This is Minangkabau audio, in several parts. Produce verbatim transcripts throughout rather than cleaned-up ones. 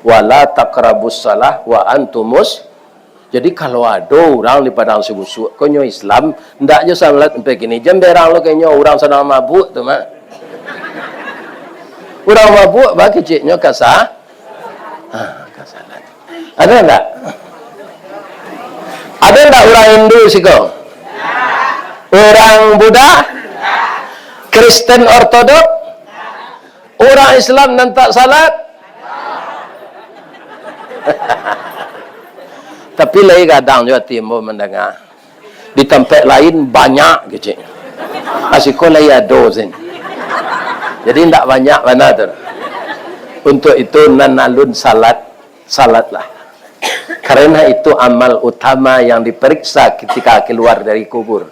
"Wala taqrabus shalah wa antumus." Jadi, kalau ado urang di Padang Sibusuak, ko nyo Islam, ndak jo salat sampai kini, jan berang lo, kainyo urang sadang mabuak tu mah. Urang mabuak, bah keceknyo ka sa-, ha, ka salat. Ado ndak? Ado ndak urang Hindu siko? Urang Buddha? Kristen Ortodok? Urang Islam nan tak salat? Tapi lai gadang jo ati ambo mandanga. Di tampek lain banyak kecek. Ah, siko lai ado sen. Jadi ndak banyak bana tu. Untuk itu nan alun salat, salatlah. Karena itu amal utama yang diperiksa ketika keluar dari kubur.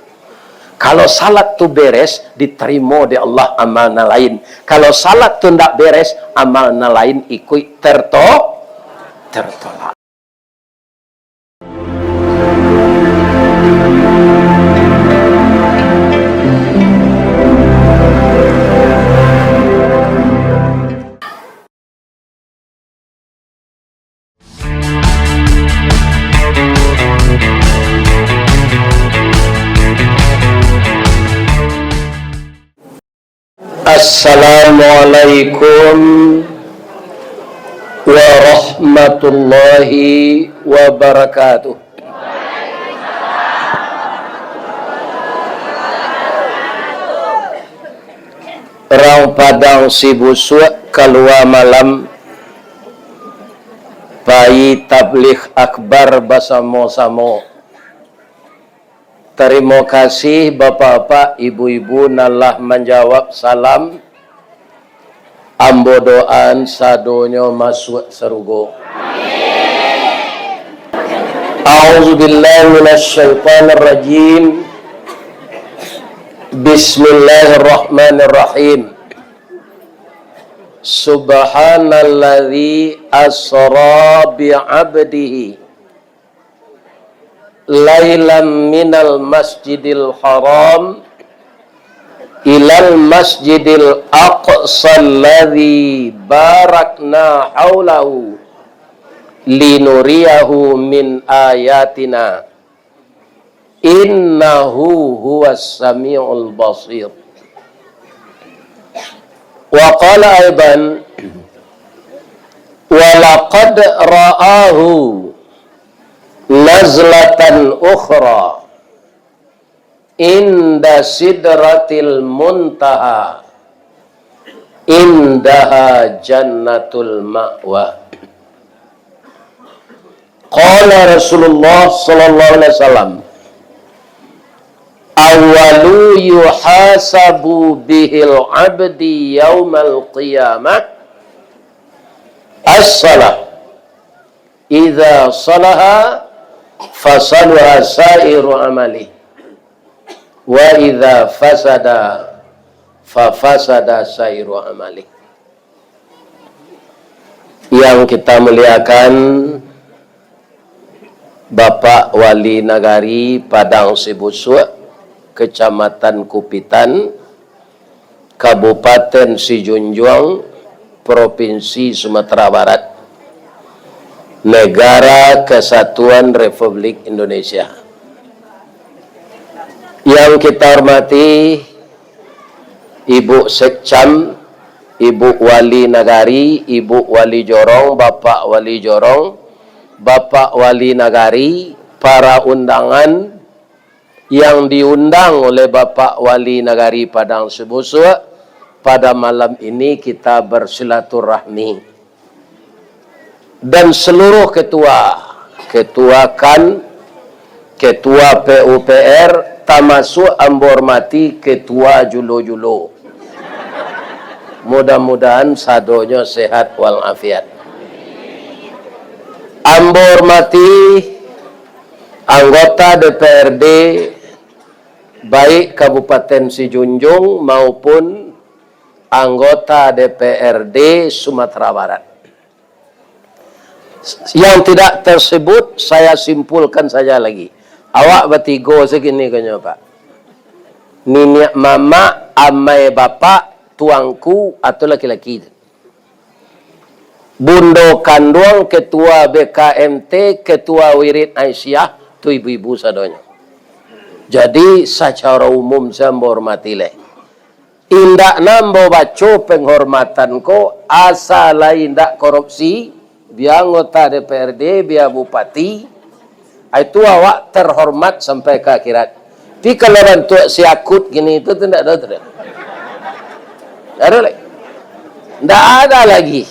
Kalau salat tu beres, ditarimo dek Allah amal nan lain. Kalau salat tu ndak beres, amal nan lain ikuik terto-, tertolak. Assalamualaikum warahmatullahi wabarakatuh. Urang Padang Sibusuak kalua malam, pai tabligh akbar basamo-samo. Tarimo kasih, bapak-bapak, ibu-ibu, nan lah manjawab salam. Ambo doaan sadonyo masuak sarugo. A'udzubillahi minasyaitonirrajim. Bismillahirrahmanirrahim. Subhanalladzi asra bi'abdihi lailam minal masjidil haram ilal masjidil aqsa alladzi barakna haulahu linuriyahu min ayatina. Innahu huwas samiul basir. Wa qala aidan, "Wa laqad ra'ahu nazlatan ukhra inda sidratil muntaha, indaha jannatul ma'wa." Qala Rasulullah sallallahu alaihi wasallam, "Awwalu yuhasabu bihil abdi yaumal qiyamah as-salah. Idza salaha, fasaluha sairu amali. Wa idza fasada, fafasada sairu amali." Yang kita muliakan, Bapak Wali Nagari Padang Sibusuak, Kecamatan Kupitan, Kabupaten Sijunjuang, Provinsi Sumatera Barat, Negara Kesatuan Republik Indonesia. Yang kita hormati, Ibu Sekcam, Ibu Wali Nagari, Ibu Wali Jorong, Bapak Wali Jorong, Bapak Wali Nagari, para undangan yang diundang oleh Bapak Wali Nagari Padang Sibusuak, pada malam ini kita bersilaturahmi. Dan seluruh ketua, ketua kan, ketua P U P R, tamasuak ambo hormati ketua julo-julo. Mudah-mudahan sadonyo sehat walafiat. Ambo hormati anggota D P R D, baik Kabupaten Sijunjuang maupun anggota D P R D Sumatera Barat. Yang tidak tersebut, saya simpulkan saja lagi. Awak batigo sakini konyo, Pak. Niniak mamak, amai bapak, tuangku, atau laki-laki. Bundo kanduang, ketua B K M T, ketua wirid Aisyah, tu ibu-ibu sadonyo. Jadi, sacaro umum, ambo hormati lai. Indak nan ambo baco penghormatan ko, asa lai indak korupsi, bia anggota D P R D, bia bupati, itu awak terhormat sampai ka akhirat. Tapi kalau bantuak si Akut gini tu, tu ndak ada tu. Ndak ada lai. Ndak ada lagi.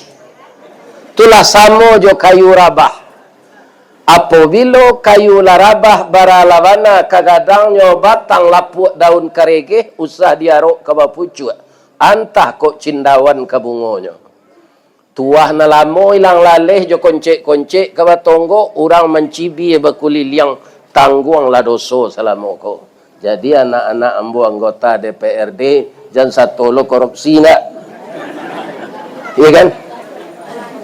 Itulah samo jo kayu rabah. Apobilo kayu lah rabah, bara lah bana ka gadangnyo, batang lapuak, daun karegeh, usah diarok ka bapucuak, antah kok cindawan ka bungonyo. Tuah nan lamo ilang laleh jo koncek-koncek ka batonggok, urang mancibia bakuliliang, tangguanglah doso salamo ko. Jadi, anak-anak ambo anggota D P R D, jan sato lo korupsi, nak. Iya kan?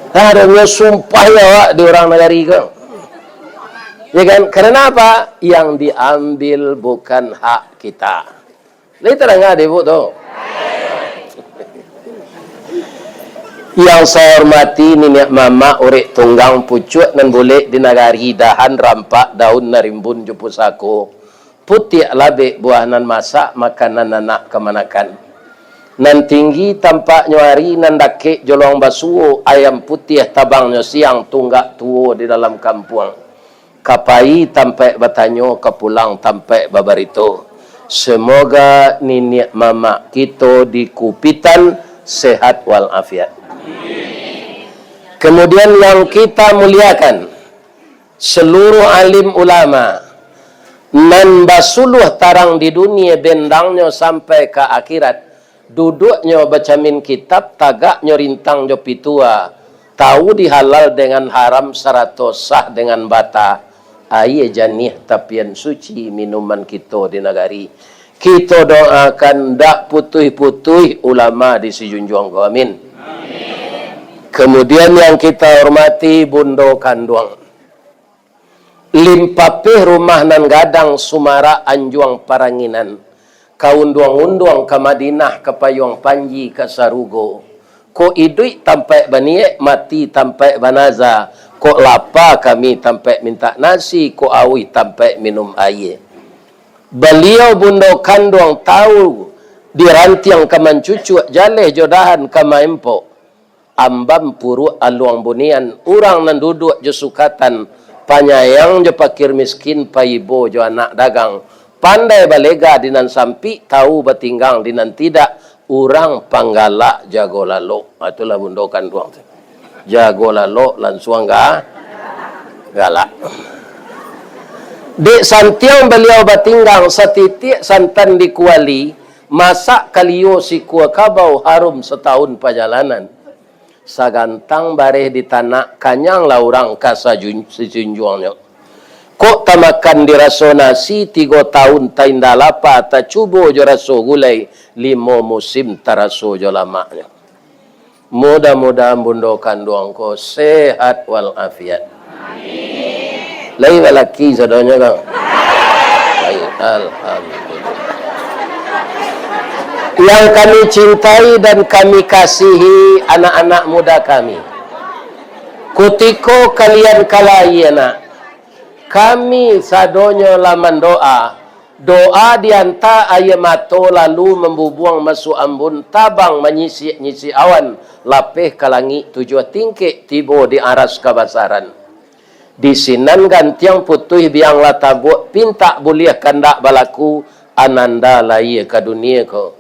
Adonyo sumpah yo awak di urang nagari ko. Ya kan? Karena apa? Yang diambil bukan hak kita. Lai tadanga dek ibu tu? Yang saya hormati niniak mamak, urek tunggang, pucuak nan bulek di nagari, dahan rampak, daun nan rimbun jo pusako, putiak labek buah nan masak, makanan anak kamanakan. Nan tinggi tampaknyo ari, nan dakek jolong basuo, ayam putiah tabangnyo siang, tunggak tuo di dalam kampuang. Ka pai tampaik batanyo, ka pulang tampaik babarito. Semoga niniak mamak kito di Kupitan sehat walafiat. Kemudian yang kita muliakan, seluruh alim ulama nan basuluah tarang di dunia, bendangnyo sampai ka akhirat, duduaknyo bacamin kitab, tagaknyo rintang jo pitua, tahu di halal dengan haram sarato sah dengan bata, aia janiah tapian suci minuman kito di nagari. Kito doakan ndak putuih-putuih ulama di sijunjuang ko. Amin. Kemudian yang kita hormati Bundo Kanduang. Limpapeh rumah nan gadang, sumarak anjuang paranginan, ka unduang-unduang ka Madinah, ka payuang panji ka sarugo. Kok iduik tampaik baniaik, mati tampaik banaza, kok lapa kami tampaik mintak nasi, kok auih tampaik minum aia. Baliau Bundo Kanduang tahu di rantiang ka mancucuak, jaleh jo dahan ka maempok. Ambam puruak aluang bunian, urang nan duduak jo sukatan, panyayang jo pakir miskin, paibo jo anak dagang, pandai balega di nan sampik, tahu batinggang di nan tidak, urang panggalak jago lalok. Ah, itulah Bundo Kanduang tu. Jago lalok lansuang ga-, galak. Dek santiang baliau batinggang, satitiak santan di kuali, masak kalio sikua kabau, harum satahun pajalanan. Sagantang bareh di tanak, kanyanglah urang ka sajun-, sajunjuangnyo. Kok tamakan diraso nasi, tigo tahun tainda lapa, tacubo jo raso gulai, limo musim taraso jo lamaknyo. Mudah-mudahan Bundo Kanduang ko sehat walafiat. Lai balaki sadonyo, Kang? Lai, alhamdulillah. Yang kami cintai dan kami kasihi anak-anak muda kami, kutiko kalian ka lahia, nak, kami sadonyo lah mandoa, doa dianta aia mato lalu mambubuang masuak ambun, tabang manyisik-nyisik awan, lapeh ka langik tujuah tingkek, tibo di aras kabasaran. Di sinan gantiang putuih biang lah tabuak, pintak buliah kandak balaku, ananda lahia ka dunia ko.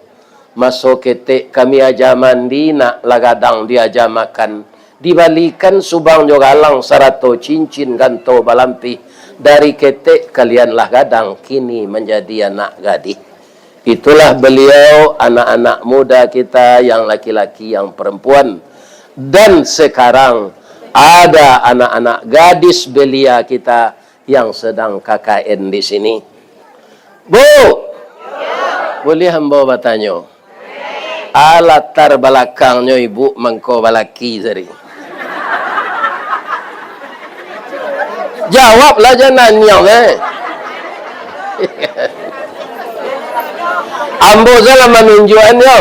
Maso ketek kami aja mandi, nak, lah gadang diaja makan, dibalikan subang jo galang sarato cincin ganto balampih, dari ketek kalian lah gadang, kini manjadi anak gadih. Itulah beliau, anak-anak muda kita yang laki-laki, yang perempuan. Dan sekarang ada anak-anak gadis belia kita yang sedang K K N di sini. Bu, buliah ambo batanyo? A latar balakangnyo ibu mangko balaki tadi. Jawablah, jan nanyang, eh. Ambo salah manunjuakan yo.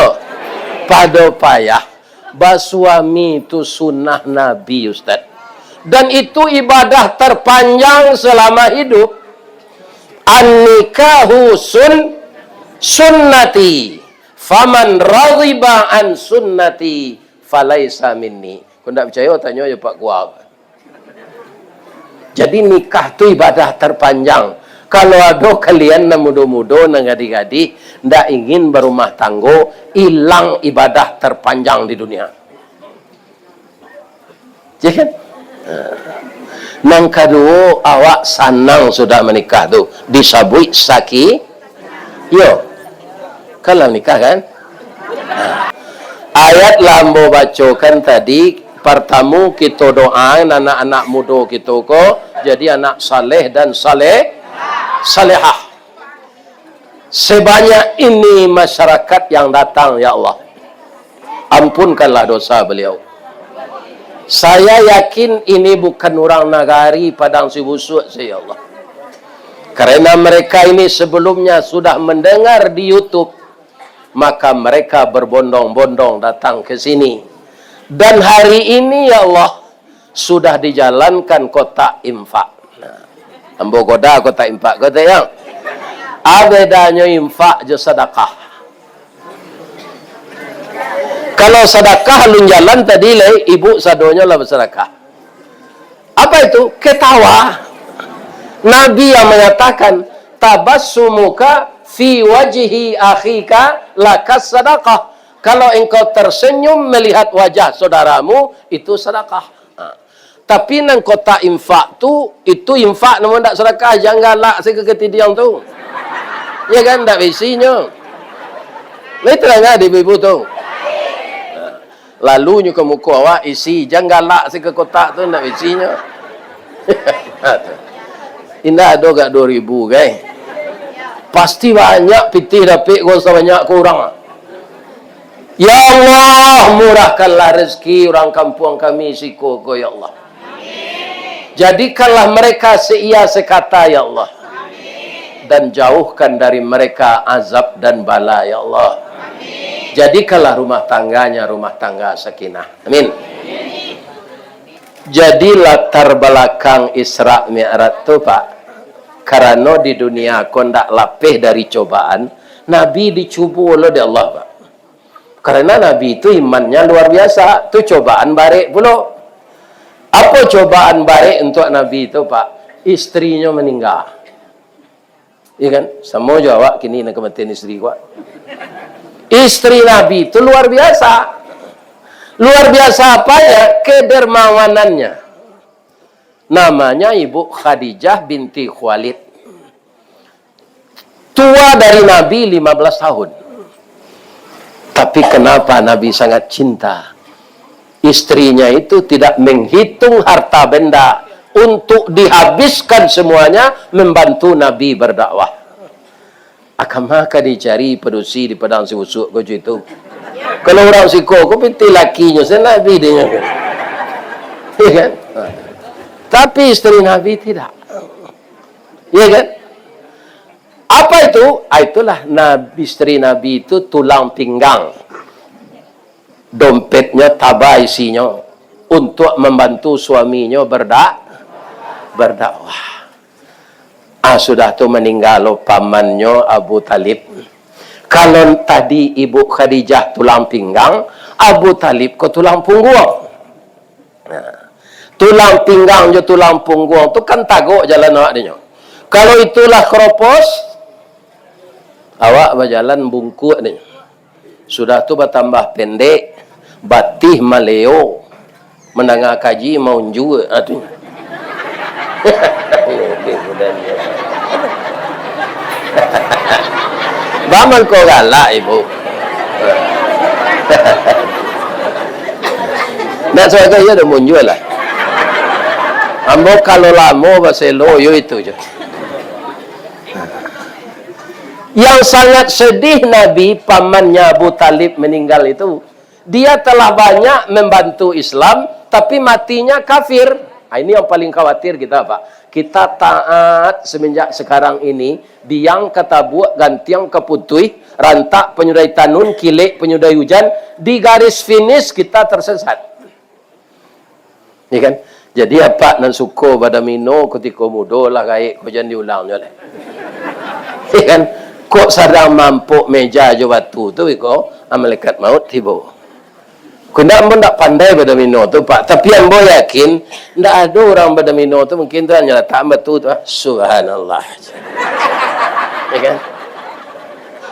Pado payah. Basuami tu sunnah Nabi, Ustaz. Dan itu ibadah terpanjang selama hidup. "An-nikahu sun-, sunnati, faman raghiba an sunnati, falaisa minni." Kok ndak picayo, tanyo jo Pak Kua. Jadi, nikah tu ibadah terpanjang. Kalau ado kalian nan mudo-mudo, nan gadih-gadih, ndak ingin barumah tanggo, ilang ibadah terpanjang di dunia. Ya kan? Nah. Nan kaduo, awak sanang sudah manikah tu. Disabuik saki-, yo. Kan lah nikah, kan? Nah. Ayat lah ambo bacokan tadi, partamo kito doa anak-anak mudo kito ko jadi anak saleh dan saleh-, salehah. Sebanyak ini masyarakat yang datang, ya Allah, ampunkanlah dosa beliau. Saya yakin ini bukan urang nagari Padang Sibusuak, ya Allah. Karena mereka ini sebelumnya sudah mendengar di YouTube, maka mereka berbondong-bondong datang ke sini. Dan hari ini, ya Allah, sudah dijalankan kotak infak. Nah, ambo goda kotak infak, kotak yang. A bedanyo infak jo sadakah? Kalau sadakah alun jalan tadi lai, ibu sadonyo lah basadakah. Apa itu? Ketawa. Nabi yang mengatakan, "Tabassumuka fi wajhi akhika lakas sadakah." Kalau engkau tersenyum melihat wajah saudaramu, itu sadakah. Ha. Tapi nan kotak infak tu, itu infak namun ndak sadakah, jan galak se ka katidiang tu. Ya kan, ndak baisinyo. Lai tadanga di ibu-ibu tu. Ha. Lalu nyo ka muko awak, isi, jan galak se ka kotak tu, ndak baisinyo. Indak ado gak duo ribu, gai. Pasti banyak pitih dapek ko sabanyak ko urang. Ya Allah, murahkanlah rezeki urang kampuang kami siko ko, ya Allah. Jadikanlah mereka seia sekata, ya Allah. Dan jauhkan dari mereka azab dan bala, ya Allah. Jadikanlah rumah tangganya rumah tangga sakinah. Amin. Jadi, latar belakang Isra Mi'raj tu, Pak, karano di dunia ko ndak lapeh dari cobaan, Nabi dicubo lo dek Allah, Pak. Karena Nabi tu imannya luar biasa, tu cobaan barek pulo. Apo cobaan barek untuak Nabi tu, Pak? Istrinyo maningga. Iya kan? Samo jo awak kini nan kamatian istri ko. Istri Nabi tu luar biasa. Luar biasa apanya? Kedermawanannya. Namanya Ibu Khadijah binti Khuwailid. Tua dari Nabi lima belas tahun. Tapi kenapa Nabi sangat cinta? Istrinya itu tidak menghitung harta benda untuk dihabiskan semuanya membantu Nabi berdakwah. Akan maka dicari padusi di Padang Sibusuak ko itu. Kalau urang siko ko pitih lakinyo, se Nabi dinyo. Ya kan? Tapi istri Nabi tidak. Ya kan? Apa itu? Ah, itulah Nabi, istri Nabi itu tulang pinggang. Dompetnyo taba isinyo untuk membantu suaminyo berda-, berdakwah. Ah, sudah tu maningga lo pamannyo Abu Talib. Kalau tadi Ibu Khadijah tulang pinggang, Abu Talib ko tulang pungguang. Nah, tulang pinggang jo tulang pungguang tu kan tagok jalan awak dinyo. Kalau itulah keropos, awak bajalan bungkuak dinyo. Sudah tu batambah pendek, batih maleo, mandanga kaji maunjua, ah, tu. Bamangko galak, Ibu. Nak sabagai iyo dah munjua lah. Ambo kalau lamo baselo, yo itu je. Yang sangat sedih Nabi, pamannya Abu Talib meninggal itu, dia telah banyak membantu Islam, tapi matinya kafir. Ah, ini yang paling khawatir kita, Pak. Kita taat semenjak sekarang ini, biang ka tabuak, gantiang ka putuih, rantak panyudahi tanun, kilek panyudahi ujan, di garis finish kita tersesat. Ya kan? Jadi, apak nan suko badomino kutiko mudo lah gaek ko, jan diulang juo lai. Ya kan? Kok sadang mampok meja jo batu tu, iko, ah, malaikat maut tibo. Ko ndak, ambo ndak pandai badomino tu, Pak. Tapi ambo yakin, ndak ado urang badomino tu, mungkin tu hanyo latak batu tu, ah. Subhanallah. Ya kan?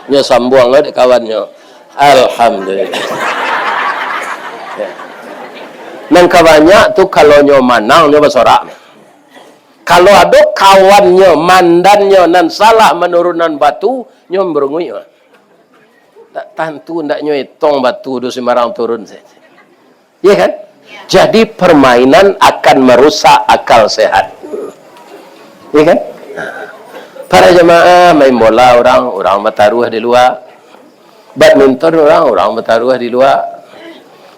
Nyo sambuang lo dek kawannyo. Alhamdulillah. Ya. Nan ka banyak tu, kalau nyo manang, nyo basorak. Kalau ado kawannyo, mandannyo, nan salah manurunan batu, nyo barunguik. Tak tantu, ndak nyo etong batu tu sumbarang turun sajo. Ya kan? Jadi, permainan akan merusak akal sehat. Ya kan? Para jamaah, main bola urang, urang bataruah di lua. Badminton urang, urang bataruah di lua.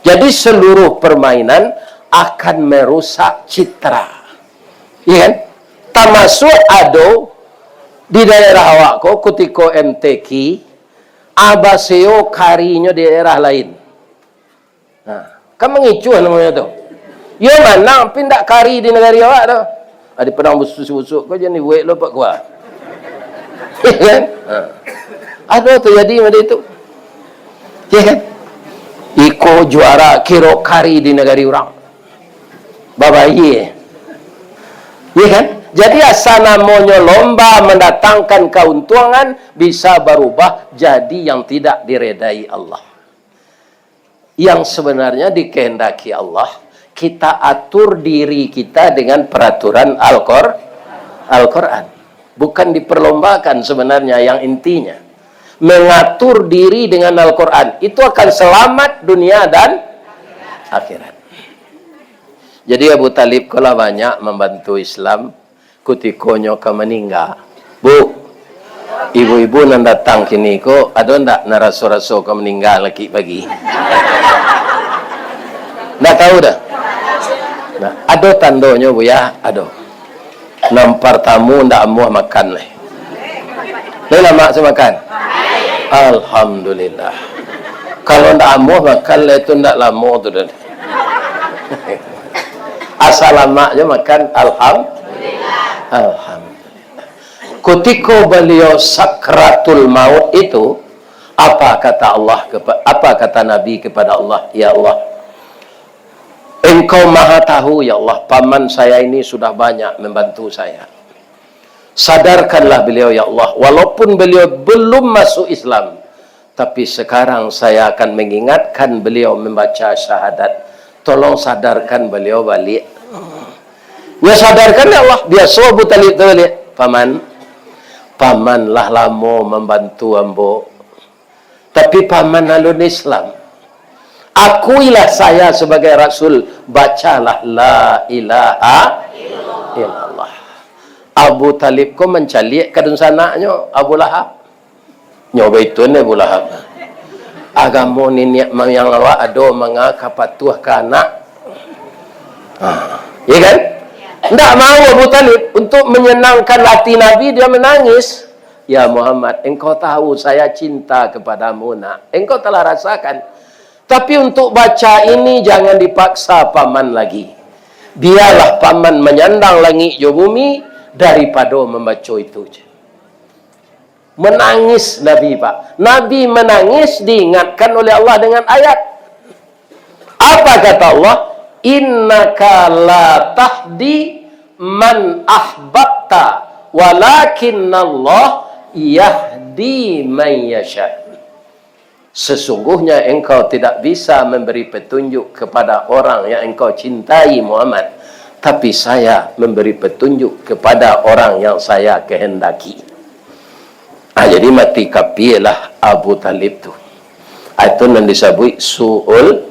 Jadi, seluruh permainan akan merusak citra. Ya kan? Tamasuak ado di daerah awak ko, kutiko M T Q, abaseo karinyo di daerah lain. Nah, kan mangicuah namonyo tu. Yo manang, tapi ndak kari di nagari awak tu. Ah, di Padang Busu-, Busuk ko, jan dibuek lo Pak Kua. Ya kan? Ha. Ado tajadi model itu. Ya kan? Iko juara, kiro kari di nagari urang. Babayie. Ya kan? Jadi, asa namonyo lomba mandatangkan kauntungan, bisa barubah jadi yang tidak diredai Allah. Yang sebenarnya dikehendaki Allah, kita atur diri kita dengan peraturan Al-Qur-, Al-Quran. Bukan diperlombakan sebenarnya yang intinya. Mengatur diri dengan Al-Quran, itu akan selamat dunia dan akhirat. Jadi, Abu Talib ko lah banyak mambantu Islam kutiko nyo ka maningga. Bu, ibu-ibu nan datang kini ko, ado ndak nan raso-raso ka maningga laki pagi? Ndak tahu doh? Nah, ado tandonyo, Buya, ado. Nan partamu ndak amuah makan lai. Lai lamak se makan? Alhamdulillah. Kalau ndak amuah makan lai tu, ndak lamo tu doh. Asa lamak jo makan, alham-, alhamdulillah. Kutiko baliau sakratul maut itu, apa kata Allah kepa-, apa kata Nabi kepada Allah, "Ya Allah, Engkau Maha Tahu, ya Allah, paman saya ini sudah banyak membantu saya. Sadarkanlah beliau, ya Allah, walaupun beliau belum masuk Islam, tapi sekarang saya akan mengingatkan beliau membaca syahadat. Tolong sadarkan beliau baliak." Nyo sadarkan, ya Allah, biaso Abu Talib tu baliak, "Paman, paman lah lamo mambantu ambo. Tapi paman alun Islam. Akuilah saya sebagai rasul, bacalah la ilaha illallah." Abu Talib ko mancaliak ka dunsanaknyo, Abu Lahab. Nyo baitu ni Abu Lahab. Agamo niniak moyang awak ado manga ka patuah ka anak. Ha, iya kan? Ndak mau Abu Talib, untuk menyenangkan hati Nabi, dia menangis. "Ya Muhammad, engkau tahu saya cinta kepadamu, nak. Engkau telah rasakan. Tapi untuk baca ini jangan dipaksa paman lagi. Biarlah paman menyandang langit jo bumi daripado mambaco itu je." Menangis Nabi, Pak. Nabi menangis diingatkan oleh Allah dengan ayat. Apa kata Allah? "Innaka la tahdi man ahbabta, walakinnallah yahdi man yasha." Sesungguhnya engkau tidak bisa memberi petunjuk kepada orang yang engkau cintai, Muhammad, tapi saya memberi petunjuk kepada orang yang saya kehendaki. Ah, jadi mati kapielah Abu Talib tu. Ah, itu nan disabuik su'ul.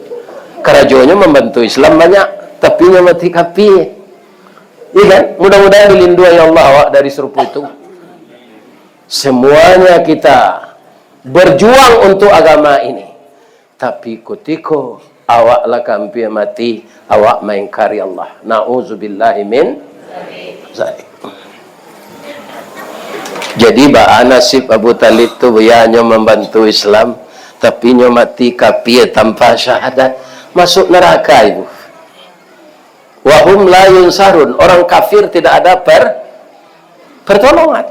Karajonyo mambantu Islam banyak, tapi nyo mati kapie. Iya kan? Mudah-mudahan dilindungi Allah awak dari serupa itu. Semuanya kita berjuang untuk agama ini. Tapi kutiko awak lah ka ampia mati, awak maingkari Allah. Na'udzubillahi min zalik. Jadi, baa nasib Abu Thalib tu, buya, nyo mambantu Islam, tapi nyo mati kafir tanpa syahadat, masuk neraka itu. Wa hum la yunsarun, orang kafir tidak ada per-, pertolongan.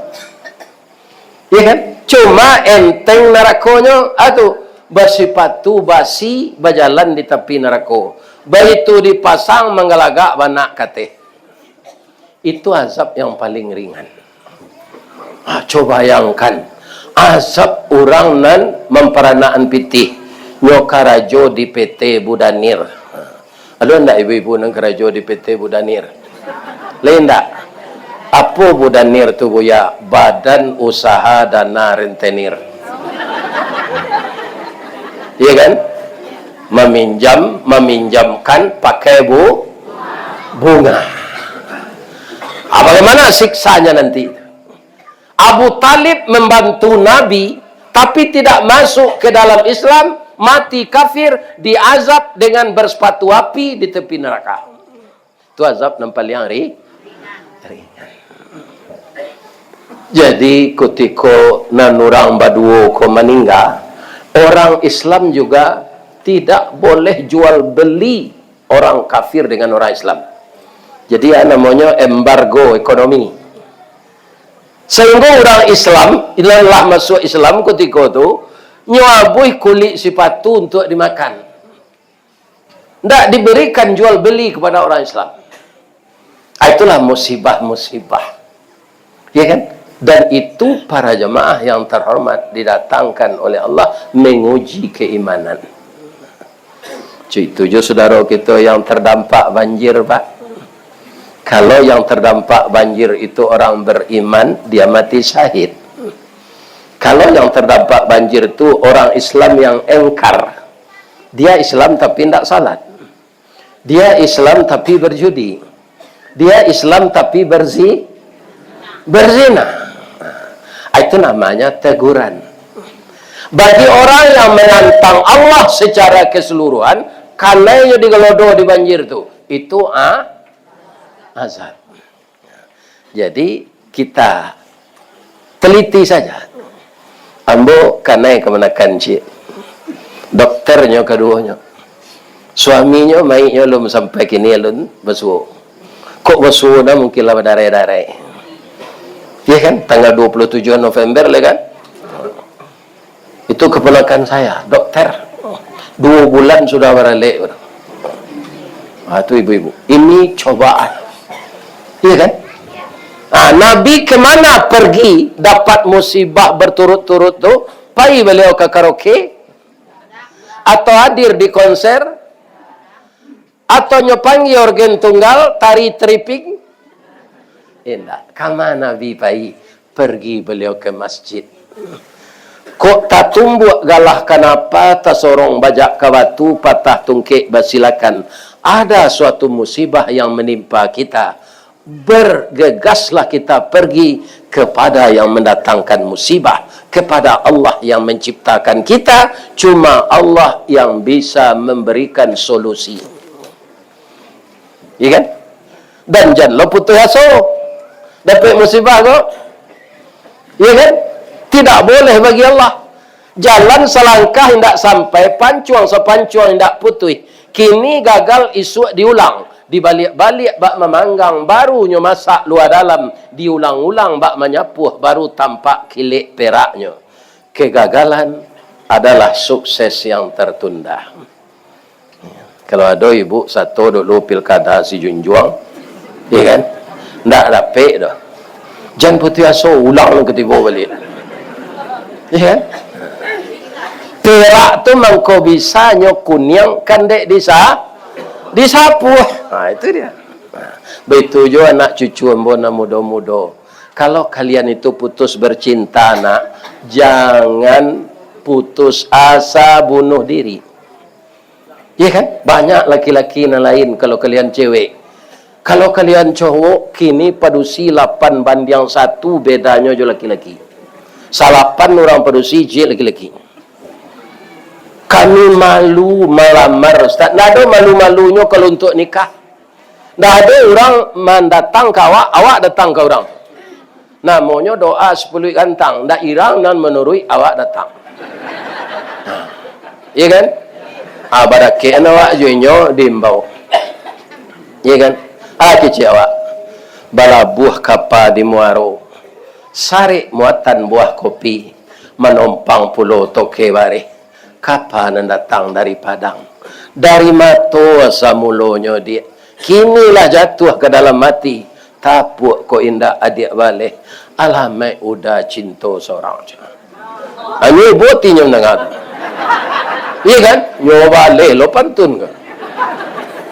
Ya kan? Cuma enteng narakonyo, atu, basipatu basi, bajalan di tapi narako. Baitu dipasang, manggalagak banak kateh. Itu azab yang paling ringan. Ah, coba bayangkan, azab urang nan mamparanakan pitih, nyo karajo di P T Budanir. Ado ndak ibu-ibu nan karajo di P T Budanir? Lai ndak? Apo Budanir tu, buya? Badan Usaha Dana Rentenir. Iya kan? Maminjam, maminjamkan pakai bu-, bunga. Ah, bagaimana siksanya nanti? Abu Talib membantu Nabi, tapi tidak masuk ke dalam Islam, mati kafir, diazab dengan bersepatu api di tepi neraka. Itu azab nan paliang ri-, ringan. Jadi, kutiko nan urang baduo ko maningga, orang Islam juga tidak boleh jual beli orang kafir dengan orang Islam. Jadi, ya, namonyo embargo ekonomi. Sehingga urang Islam, nan lah masuak Islam kutiko tu, nyo abuih kulik sipatu untuak dimakan. Ndak diberikan jual beli kepada orang Islam. Ah, itulah musibah-musibah. Ya kan? Dan itu, para jamaah yang terhormat, didatangkan oleh Allah menguji keimanan. Cik, itu jo saudara kita yang terdampak banjir, Pak. Kalau yang terdampak banjir itu orang beriman, dia mati syahid. Kalau yang terdampak banjir tu orang Islam yang engkar, dia Islam tapi ndak salat. Dia Islam tapi berjudi. Dia Islam tapi berzi-, berzina. Ah, itu namanya teguran. Bagi orang yang menantang Allah secara keseluruhan, kanai jo digelodo di banjir tu, itu a-, azab. Jadi, kita teliti saja. Ambo kanai kamanakan ciek. Dokternyo kaduonyo. Suaminyo, maiknyo alun sampai kini alun basuo. Kok basuo nah, mungkin lah badarai-darai. Ya kan? Tanggal dua puluh tujuh November lah kan? Itu keponakan saya, dokter. Dua bulan sudah baralek. Ah, tu ibu-ibu. Ini cobaan. Iya kan? Ah, Nabi kemana pergi dapat musibah berturut-turut tu? Pai beliau ke karaoke? Atau hadir di konser? Atau nyo panggia orgen tunggal, tari tripping? Indak. Kama Nabi pai? Pergi beliau ke masjid. Kok tatumbuak galah kanapa, tasorong bajak ka batu, patah tungkek basilakan. Ada suatu musibah yang menimpa kita. Bergegaslah kita pergi kepada yang mendatangkan musibah, kepada Allah yang menciptakan kita. Cuma Allah yang bisa memberikan solusi. Iya kan? Dan jan lo putuih aso. Dapek musibah ko. Iya kan? Tidak boleh bagi Allah. Jalan salangkah indak sampai, pancuang sapancuang indak putuih. Kini gagal, isuak diulang. Dibaliak-baliak bak mamanggang, baru nyo masak lua dalam. Diulang-ulang bak manyapuah, baru tampak kilek peraknyo. Kegagalan adalah sukses yang tertunda. Kalau ado ibu sato dulu pilkada Sijunjuang, iya kan? Ndak dapek doh. Jan putuih aso, ulang katibo baliak. Iya kan? Perak tu mangko bisa nyo kuniang, kan dek disa-, disapuah. Nah, itu dia. Nah, baitu jo anak cucu ambo nan mudo-mudo. Kalau kalian itu putus bercinta, nak, jangan putus asa bunuh diri. Iya kan? Banyak laki-laki nan lain kalau kalian cewek. Kalau kalian cowok, kini padusi lapan bandiang satu bedanyo jo laki-laki. Salapan urang padusi, ciek laki-laki. Kami malu malamar, Ustaz. Ndak ado malu-malunyo kalau untuak nikah. Ndak ado urang mandatang ka awak, awak datang ka urang. Namonyo doa sapuluah gantang, ndak urang nan manuruik awak datang. Iyo kan? Ah, barakek awak jo inyo diimbau. Iyo kan? Ah, kecek awak. Balabuah kapa di muaro. Sarek muatan buah kopi. Manompang pulo toke bareh. Kapa nan datang dari Padang. Dari mato asa mulonyo, Diak. Kini lah jatuah ka dalam ati. Tapuak kok indak adiak baleh. Alamaik uda cinto sorang. Hanyo ibo atinyo mandanga tu. Iyo kan? Nyo baleh lo pantun kan.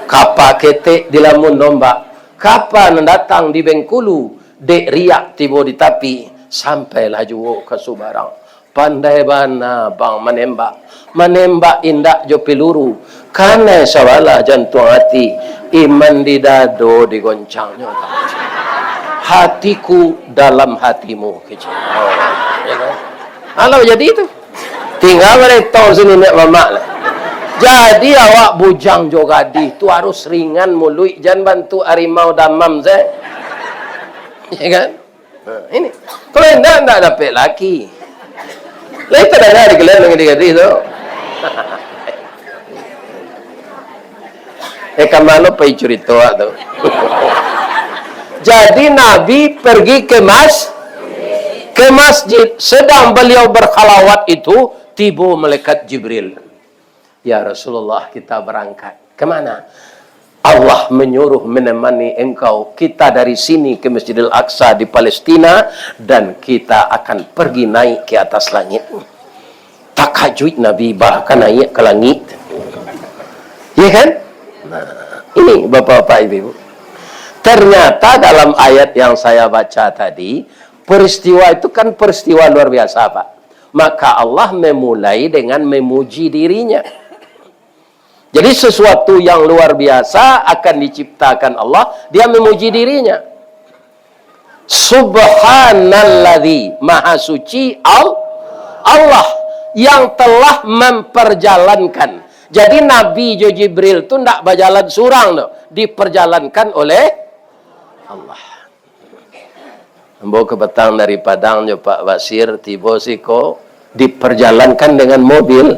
Kapa ketek dilamun ombak. Kapa nan datang di Bengkulu. Dek riak tibo di tapi. Sampailah juo ka subarang. Pandai bana bang manembak. Manembak indak jo piluru. Kanai sabalah jantuang ati. Iman di dado digoncangnyo. Hatiku dalam hatimu, kecek. Oh, iyo kan? Alah jadi tu. Tingga baretong sini niniak mamak lah. Jadi awak bujang jo gadih tu harus ringan muluik, jan bantuak harimau damam se. Iyo kan? Ha, ini. Kalau indak, indak dapek laki. Lai tadanga di kalian nan gadih-gadih tu. Eh, ka mano pai curito awak tu? Jadi Nabi pergi ke mas-, ke masjid, sedang beliau berkhalawat itu, tibo malaikat Jibril. "Ya Rasulullah, kita berangkat." "Kemana?" "Allah menyuruh menemani engkau. Kita dari sini ke Masjidil Aqsa di Palestina, dan kita akan pergi naik ke atas langit." Takajuik Nabi, "Bah, ka naik ka langik?" Iya kan? Nah, ini bapak-bapak, ibu-ibu. Ternyata dalam ayat yang saya baca tadi, peristiwa itu kan peristiwa luar biasa, Pak. Maka Allah memulai dengan memuji dirinya. Jadi sesuatu yang luar biasa akan diciptakan Allah, dia memuji dirinya. Subhanalladzi, maha suci Al-, Allah yang telah memperjalankan. Jadi Nabi jo Jibril tu ndak bajalan surang tu, diperjalankan oleh Allah. Ambo ka patang dari Padang jo Pak Basir, tibo siko, diperjalankan dengan mobil.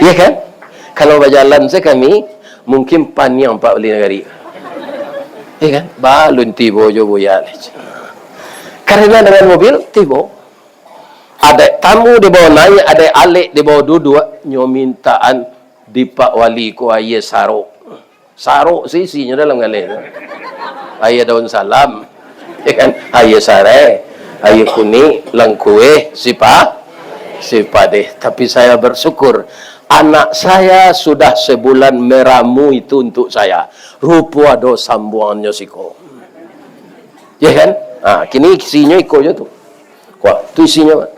Iya kan? Kalau bajalan se kami, mungkin paniang Pak Bali Nagari. Iya kan? Balun tibo jo Buya. Karena dengan mobil, tibo. Adaik tamu dibawa naik, adaik alek dibawa duduak, nyo mintaan di Pak Wali ko aia sarok. Sarok se isinyo dalam galeh tu. Aia daun salam, ya kan? Aia sarai, aia kunik, langkueh, sipa-, sipadeh. Tapi saya bersyukur, anak saya sudah sebulan meramu itu untuk saya. Rupo ado sambuangannyo siko. Ya kan? Ha, kini isinyo iko jo tu. Wah, tu isinyo.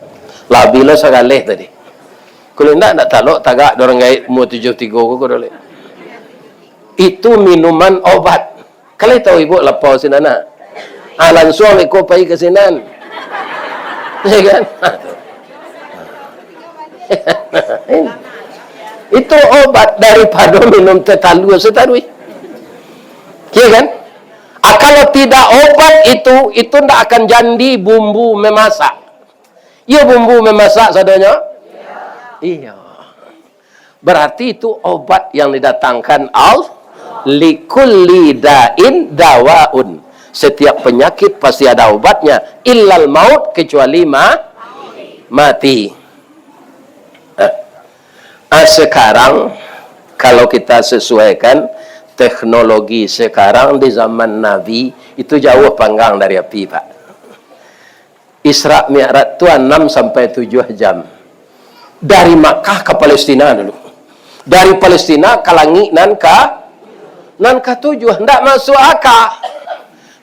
Labiah lah sagaleh tadi. Kalau indak, nak talok tagak dorang gaek umua tujuah tigo ko, ko dolek. Itu minuman obat. Kalau tahu ibu lapau sinan, nak? Ah, langsung iko pai ke sinan. Ya kan? Itu obat daripada minum teh talua sataruih. Ya kan? Ah, kalau tidak obat itu, itu ndak akan jadi bumbu memasak. Iyo bumbu memasak sadonyo? Iyo. Berarti itu obat yang didatangkan Allah. Likulli da'in dawaun. Setiap penyakit pasti ada obatnya. Illal maut, kecuali ma-, mati. Nah, ah, sekarang, kalau kita sesuaikan teknologi sekarang di zaman Nabi, itu jauh panggang dari api, Pak. Isra Mi'raj tu anam sampai tujuah jam. Dari Makkah ka Palestina dulu. Dari Palestina ka langik nan ka, nan katujuah. Ndak masuk akal.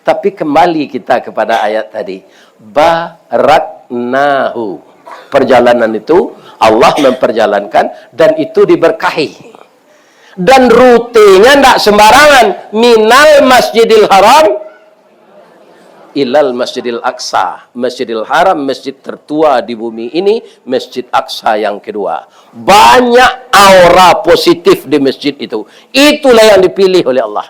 Tapi kembali kita kepada ayat tadi. Baraknahu. Perjalanan itu Allah memperjalankan dan itu diberkahi. Dan rutenya ndak sembarangan. Minal Masjidil Haram ilal Masjidil Aqsa, Masjidil Haram, masjid tertua di bumi ini, Masjid Aqsa yang kedua. Banyak aura positif di masjid itu. Itulah yang dipilih oleh Allah.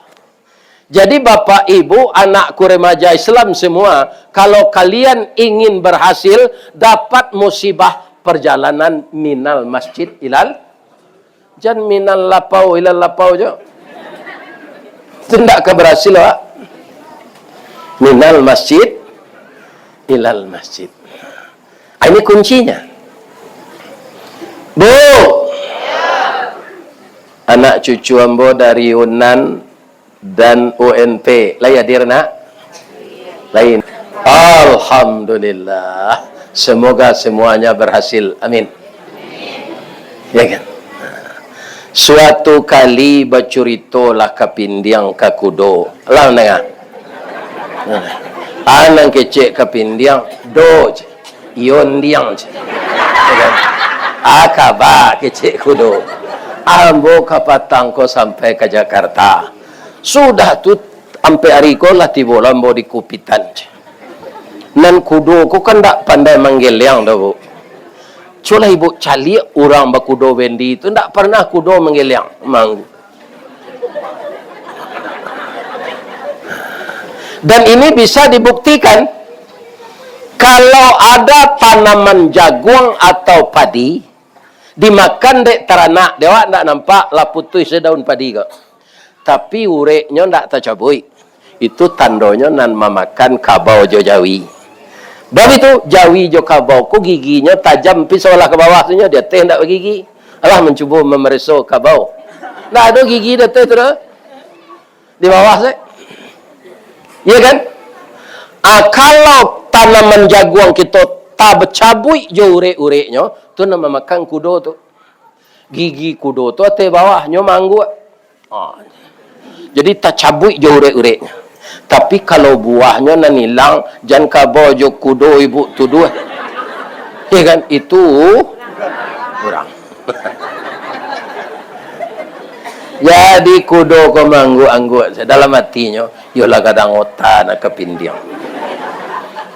Jadi, bapak, ibu, anakku remaja Islam semua, kalau kalian ingin berhasil, dapat musibah perjalanan minal masjid ilal, jan minal lapau ilal lapau jo. Itu ndak ka berhasil, Pak. Minal masjid ilal masjid. Ah, ini kuncinya. Bu, anak cucu ambo dari Unan dan U N P. Lai hadir, nak? Lain. Alhamdulillah. Semoga semuanya berhasil. Amin. Ya kan? Suatu kali bacuritolah kapindiang ka kudo. Lah mandanga? Ah, nan kecek kapindiang, do je. Iyo ndiang je. Ya kan? Ah, kaba kecek kudo. Ambo kapatang ko sampai ka Jakarta. Sudah tu, ampek ari ko lah tibo lah ambo di Kupitan. Nan kudo ko kan ndak pandai manggeleang doh, Bu. Cubolah ibu caliak urang bakudo bendi tu, ndak pernah kudo manggeleang, manggu. Dan ini bisa dibuktikan, kalau ada tanaman jaguang atau padi, dimakan dek taranak, dek awak ndak nampak lah putuih sedaun padi ko. Tapi ureknyo ndak tacabuik. Itu tandonyo nan mamakan kabau jo jawi. Bab itu, jawi jo kabau ko giginyo tajam pisau lah ka bawah tu nyo, di ateh ndak bagigi. Alah mancubo mamareso kabau. Ndak ado gigi di ateh tu doh. Di bawah se. Iya kan? Ah, kalau tanaman jaguang kito tacabuik jo urek-ureknyo, tu nan mamakan kudo tu. Gigi kudo tu ateh bawah, nyo maangguak. Ah. Jadi tacabuik jo urek-ureknyo. Tapi kalau buahnyo nan ilang, jan kabau jo kudo ibu tuduah. Ya kan? Itu urang. Jadi kudo ko maangguak-angguak. Dalam atinyo, yolah gadang ota nak kapindiang.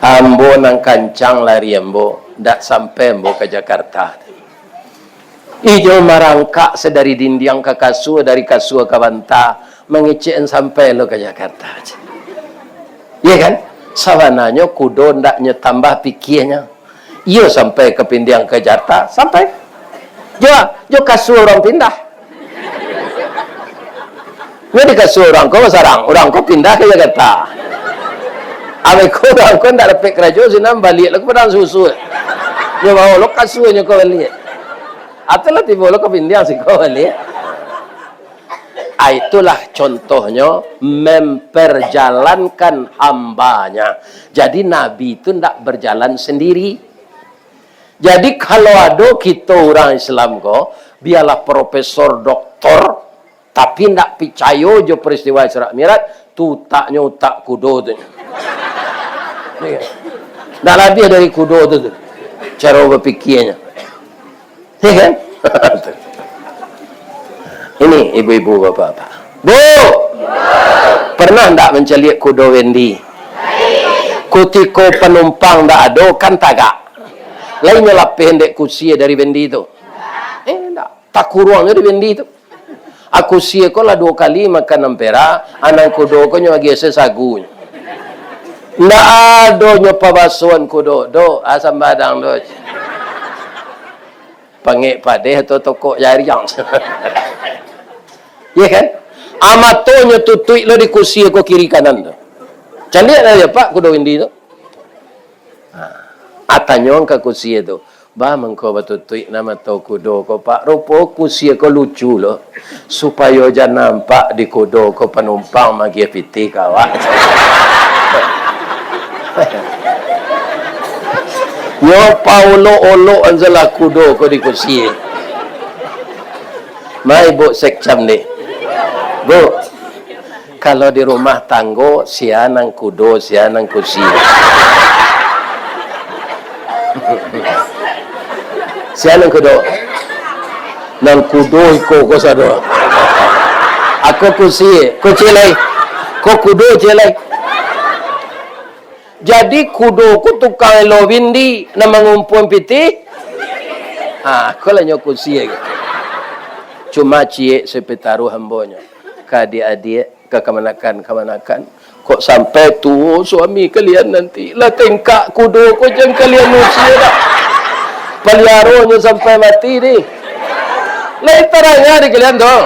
Ambo nan kancang lari ambo, ndak sampai ambo ka Jakarta. Inyo marangkak sadari dindiang ka kasua, dari kasua ka banta, mangecek an sampai lo ka Jakarta. Iya kan? Sabananyo kudo ndak nyo tambah pikianyo. Iyo sampai ka pindiang ka Jakarta, sampai. Jo, jo kasua urang pindah. Nyo di kasua urang ko basarang, urang ko pindah ka Jakarta. Abih ko urang ko ndak dapek karajo, sinan baliak lo ka Padang Susu. Nyo bao lo kasuanyo ko baliak. Atau lah tibo lo ka pindiang siko baliak. Ah, itulah contohnyo memperjalankan hambanya. Jadi Nabi itu ndak berjalan sendiri. Jadi kalau ado kito urang Islam ko, bialah profesor, doktor, tapi ndak picayo jo peristiwa Isra Mi'raj, tu utaknyo utak kudo tu. Iya. Ndak labiah dari kudo tu, tu. Caro bapikianyo. Iya kan? Ini ibu-ibu, bapak-bapak. Bu! Pernah ndak mancaliak kudo Wendy? Kutiko panumpang ndak ado, kan tagak. Lai nyo lapeh dek kusie dari Wendy tu? Eh, ndak. Takuruang nyo di Wendy tu. Akusie ko lah duo kali makan ampera, anang kudo ko nyo agiah se sagu nyo. Ndak ado nyo pabasoan kudo, "Dok, ah, sambadang, Dok." Pangek padeh atau tokok jariang. Iya kan? Ah, matonyo tutuik lo di kusie ko kiri kanan tu. Caliak lah yo, Pak, kudo Wendy tu. Ha. Ah, tanyo ka kusie tu, "Ba, mangko batutuik na mato kudo ko, Pak?" Rupo kusie ko lucu lo. Supayo jan nampak di kudo ko panumpang magiah pitih ka awak. Nyo paolok-olok an salah kudo ko di kusie. Mai, Bu, sekcam ni. Bu, kalau di rumah tanggo, sia nan kudo, sia nan kusie? Sia nan kudo? Nan kudo iko ko sado. Ako kusie, ko ciek lai. Ko kudo ciek lai. Jadi kudo ko tukang elo bindi, nan mangumpuan pitih. Ah, ko lah nyo kusia ko. Cuma ciek sapataruah ambonyo. Ka adiak-adiak, ka kamanakan-kamanakan. Kok sampai tuo suami kalian nanti, lah tengkak kudo ko jan kalian usia dah. Paliaronyo sampai mati ni. Lai tarang di kalian tu.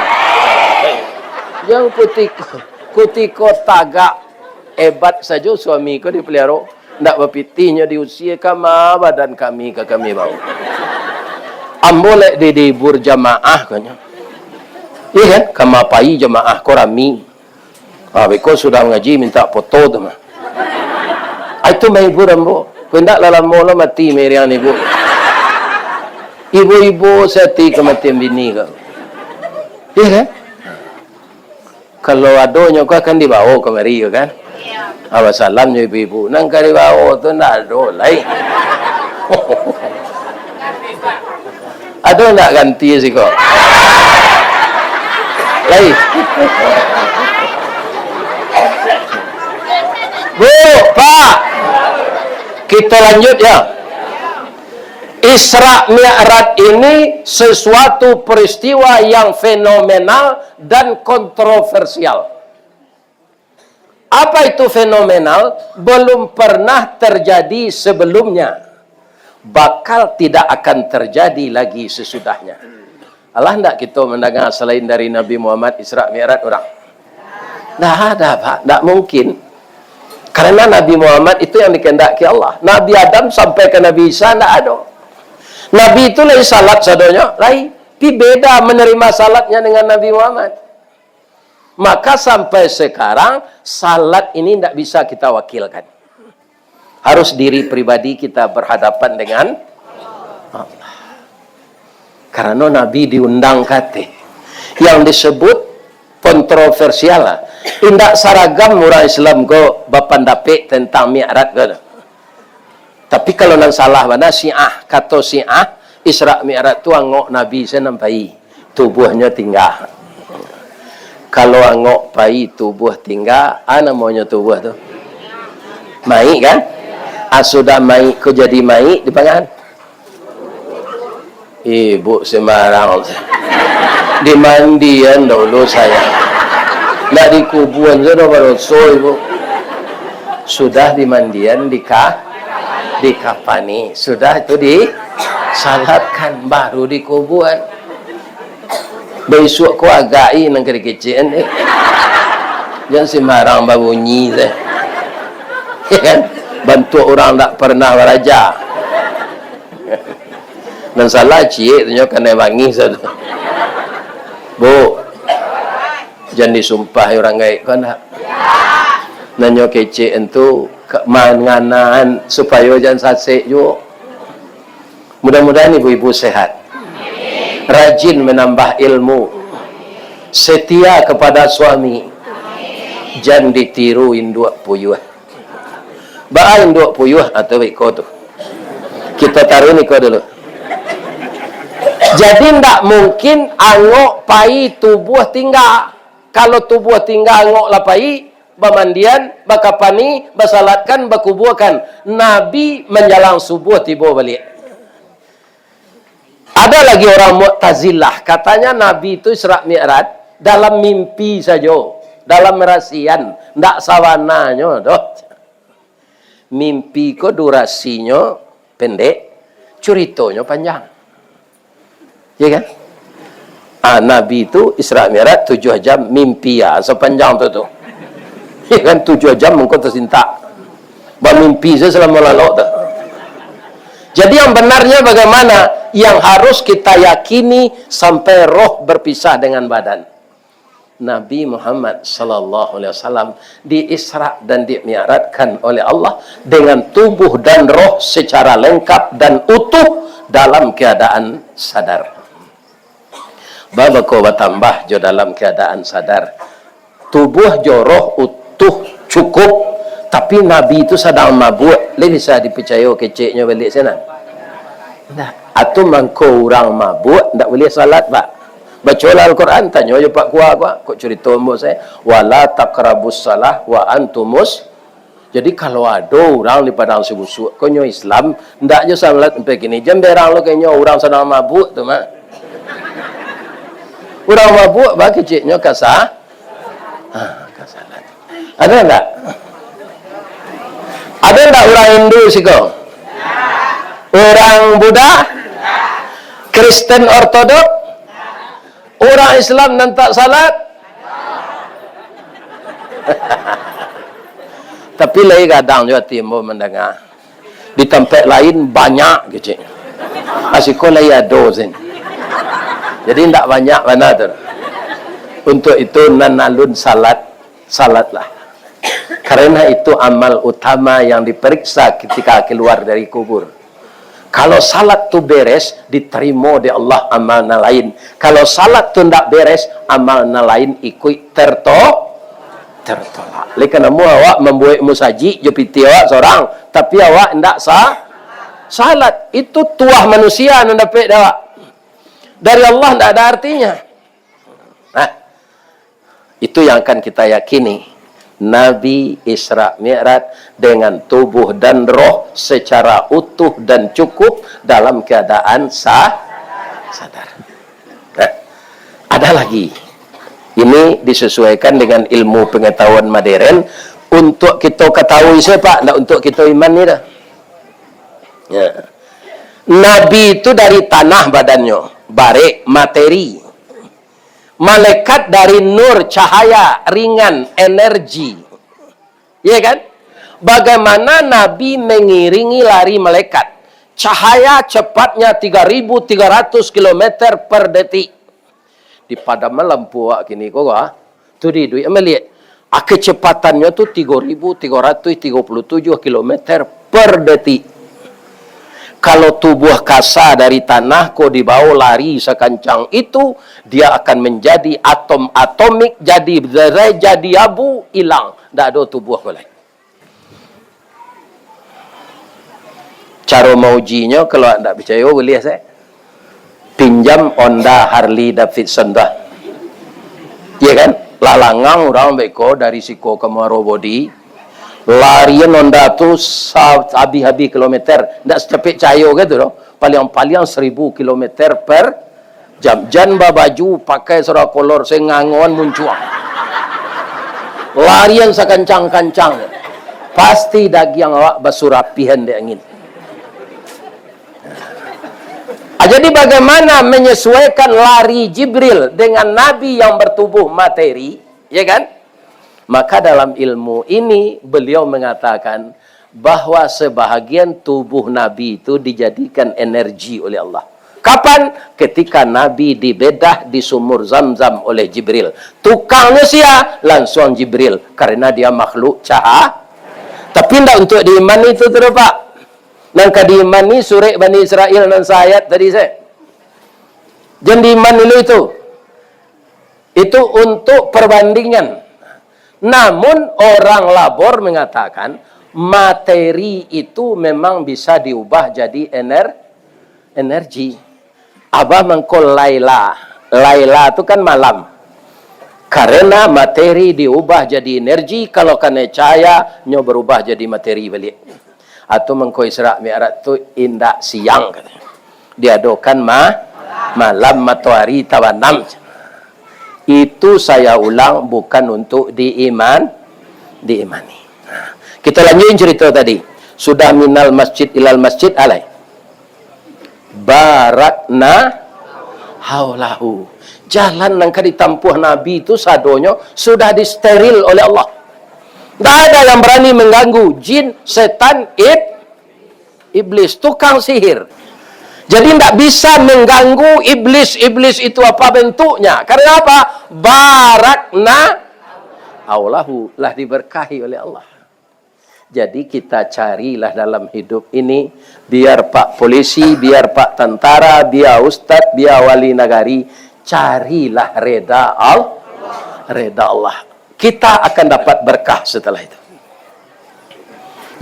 Jan kutiko, kutiko tagak hebat sajo suami ko dipaliaro. Ndak bapitihnyo diusia, kama badan kami ka kami bao. Ambo lek di, dihibur jamaah, kanyo. Iya kan? Kama pai jamaah ko rami. Ah, beko sudah mangaji minta foto tu mah. Ah, itu mahibur ambo. Ko indak lah lamo lo mati miriang ni, Bu. Ibu-ibu sati kematian bini ko. Iya kan? Kalau adonyo ko akan dibawo kamari ko kan? Iyo. Ah, basalam jo ibu-ibu. Nan ka dibawo tu ndak ado lai. Ado ndak ganti siko? Lai. Bu, Pak. Kita lanjut ya. Isra Mi'raj ini sesuatu peristiwa yang fenomenal dan kontroversial. Apa itu fenomenal? Belum pernah terjadi sebelumnya. Bakal tidak akan terjadi lagi sesudahnya. Alah ndak kito mandanga salain dari Nabi Muhammad Isra Mi'raj urang? Ndak ada, Pak. Ndak mungkin. Karena Nabi Muhammad itu yang dikehendaki Allah. Nabi Adam sampai ke Nabi Isa ndak ado. Nabi itu lai salat sadonyo, lai. Tapi beda menerima salatnya dengan Nabi Muhammad. Maka sampai sekarang, salat ini ndak bisa kita wakilkan. Harus diri pribadi kita berhadapan dengan Allah. Karena Nabi diundang ka ateh. Yang disebut kontroversial lah. Indak saragam urang Islam ko bapandapek tentang Mi'raj ko tu. Tapi kalau nan salah bana Syiah, kato Syiah, Isra Mi'raj tu angok Nabi se nan pai, tubuahnyo tingga. Kalau angok pai tubuah tingga, a namonyo tubuah tu? Maik kan? A sudah maik ko jadi maik di pangan. Ibu sembarang. Dimandian dulu saya. Nak dikubuan sudah baroso ibu. Sudah dimandian, dika-, dikapani. Sudah itu disalatkan, baru dikubuan. Besok ko agak i nang kecek-kecek ni. Jan sembarang babunyi se. Ya kan? Bantuak urang ndak pernah baraja. Nan salah ciek tu nyo kanai bangih sado. Bu, jan disumpah urang gaek ko ndak? Nan nyo kecek tu ka-, manganaan supayo jan sasek juo. Mudah-mudahan ibu-ibu sehat. Rajin menambah ilmu. Setia kepada suami. Jan ditiru induak puyuah. Baa induak puyuah atau iko tu? Kita taruh niko dulu. Jadi, ndak mungkin angok pai tubuah tingga. Kalau tubuah tingga angok lah pai, bamandian, bakapani, basalatkan, bakubuakan. Nabi manjalang subuah tibo baliak. Ada lagi orang Mu'tazilah, katanya Nabi itu Isra Mi'raj dalam mimpi sajo, dalam rasian, ndak sabananyo doh. Mimpi ko durasinyo pendek, curitonyo panjang. Ya kan? Ah, Nabi tu Isra Mi'raj tujuah jam mimpi, ya, sapanjang tu, tu. Ya kan, tujuah jam mangko tasintak. Bamimpi sajo salamo lalok tu. Jadi, yang benarnya bagaimana? Yang harus kita yakini sampai roh berpisah dengan badan. Nabi Muhammad sallallahu alaihi wasallam di-Isra dan di-Mi'rajkan oleh Allah dengan tubuh dan roh secara lengkap dan utuh dalam keadaan sadar. Babako batambah jo dalam keadaan sadar. Tubuah jo roh utuh cukup, tapi Nabi tu sadang mabuak, lai bisa dipicayo keceknyo baliak sinan. Nah, atu mangko urang mabuak ndak buliah salat, Pak. Bacolah Al-Quran, tanyo jo Pak Kua, Kua, kok curito ambo sae, "Wala taqrabus salah wa antumus." Jadi, kalau ado urang di Padang Sibusuak ko nyo Islam, ndak jo salat sampai kini, jan berang lo, kainyo urang sadang mabuak tu mah. Urang mabuak, bah keceknyo ka sa-, ha, ka salat. Ado ndak? Ado ndak urang Hindu siko? Urang Buddha? Kristen Ortodok? Urang Islam nan tak salat? Tapi lai gadang jo ati ambo mandanga. Di tampek lain banyak kecek. Ah, siko lai ado sen. Jadi, ndak banyak bana tu. Untuak itu, nan alun salat, salatlah. Karena itu amal utama yang diperiksa ketika keluar dari kubur. Kalau salat tu beres, ditarimo dek Allah amal nan lain. Kalau salat tu ndak beres, amal nan lain ikuik terto-, tertolak. Oleh karena mu awak mambuek musajik jo pitih awak sorang, tapi awak ndak sa-, salat. Itu tuah manusia nan dapek dek awak. Dari Allah ndak ada artinya. Nah, itu yang akan kita yakini. Nabi Isra Mi'raj dengan tubuh dan roh secara utuh dan cukup dalam keadaan sa-, sadar. Nah, ada lagi. Ini disesuaikan dengan ilmu pengetahuan modern untuk kita ketahui saja, Pak, ndak untuk kita iman ni dah. Ya. Nabi itu dari tanah badannyo, barek, materi. Malaikat dari nur, cahaya, ringan, energi. Ya kan? Bagaimana Nabi mengiringi lari malaikat? Cahaya cepatnya tiga ribu tiga ratus kilometer per detik. Dipadaman lampu awak kini ko, ah. Tu di duit maliek. Ah, kecepatannyo tu tigo ribu tigo ratus tigo puluh tujuh kilometer per detik. Kalau tubuah kasa dari tanah ko dibawa lari sakancang itu, dia akan menjadi atom-atomik, jadi berai, jadi abu, ilang. Ndak ado tubuah ko lai. Caro maujinyo, kalau ndak picayo, buliah sajo. Pinjam Honda Harley Davidson tu. Iya kan? Lalangang urang beko dari siko ka Muaro Bodi. Larian Honda tu sa-, habih-habih kilometer. Ndak sacapek cahayo gitu doh. Paling-paling seribu kilometer per jam. Jan babaju, pakai sarawa kolor, sengangoan muncuang. Larian sakancang-kancang. Pasti dagiang awak basurapihan dek angin. Ah, jadi bagaimana menyesuaikan lari Jibril dengan Nabi yang bertubuh materi, ya kan? Maka dalam ilmu ini beliau mengatakan bahwa sebahagian tubuh Nabi itu dijadikan energi oleh Allah. Kapan? Ketika Nabi dibedah di sumur Zamzam oleh Jibril. Tukangnyo sia? Langsung Jibril, karena dia makhluk caha-, tapi ndak untuk diimani itu tu, Pak. Nan ka diimani surek Bani Israel nan saayat tadi sajo. Jan diimani dulu itu. Itu untuk perbandingan. Namun, orang labor mengatakan, materi itu memang bisa diubah jadi ener-, energi. Abah mangko Laila. Laila tu kan malam. Karena materi diubah jadi energi, kalau kanai cahaya, nyo berubah jadi materi baliak. Atau mangko Isra Mi'raj tu indak siang, katanya. Diadokan ma-, malam, matoari tabanam. Itu, saya ulang, bukan untuk diiman-, diimani. Nah, kita lanjutin cerita tadi. Sudah minal masjid ilal masjid, alai. Barakna haulahu. Jalan nan ka ditampuah Nabi tu sadonyo sudah disteril oleh Allah. Ndak ada yang berani mengganggu, jin, setan, ib-, iblis, tukang sihir. Jadi, ndak bisa mengganggu iblis-iblis itu apa bentuknya. Karena apa? Barakna haulahu, lah diberkahi oleh Allah. Jadi, kita carilah dalam hidup ini, biar pak polisi, biar pak tantara, biar ustad, biar wali nagari, carilah reda Al-, reda Allah. Kita akan dapat berkah setelah itu.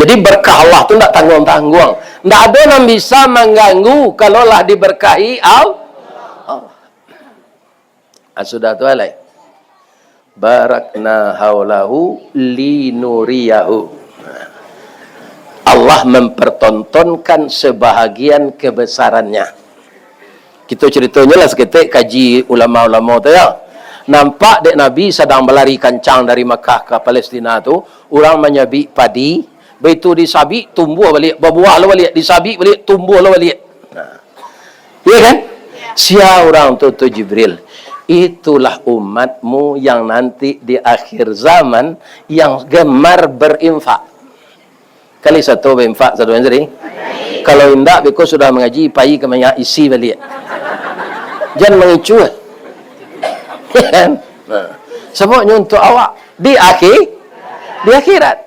Jadi, berkah Allah tu ndak tangguang-tangguang. Ndak ado nan bisa mangganggu kalau lah diberkahi Al-, Allah. Ah, sudah tu alai. Barakna haulahu linuriyahu. Allah mempertontonkan sebahagian kebesarannya. Kito caritonyo lah saketek, kaji ulama-ulama tu, ya. Nampak dek Nabi sadang balari kancang dari Makkah ka Palestina tu, urang manyabik padi, baitu disabik, tumbuah baliak, babuah lo baliak, disabik baliak, tumbuah lo baliak. Nah. Iya kan? Sia urang tu, tu Jibril. Itulah umatmu yang nanti di akhir zaman yang gemar berinfak. Kali sato berinfak satu hari. Kalau indak, beko sudah mangaji, pai ka manyabik isi baliak. Jan mangicuah. Iya kan? Nah. Sababnyo untuk awak di akhir, di akhirat.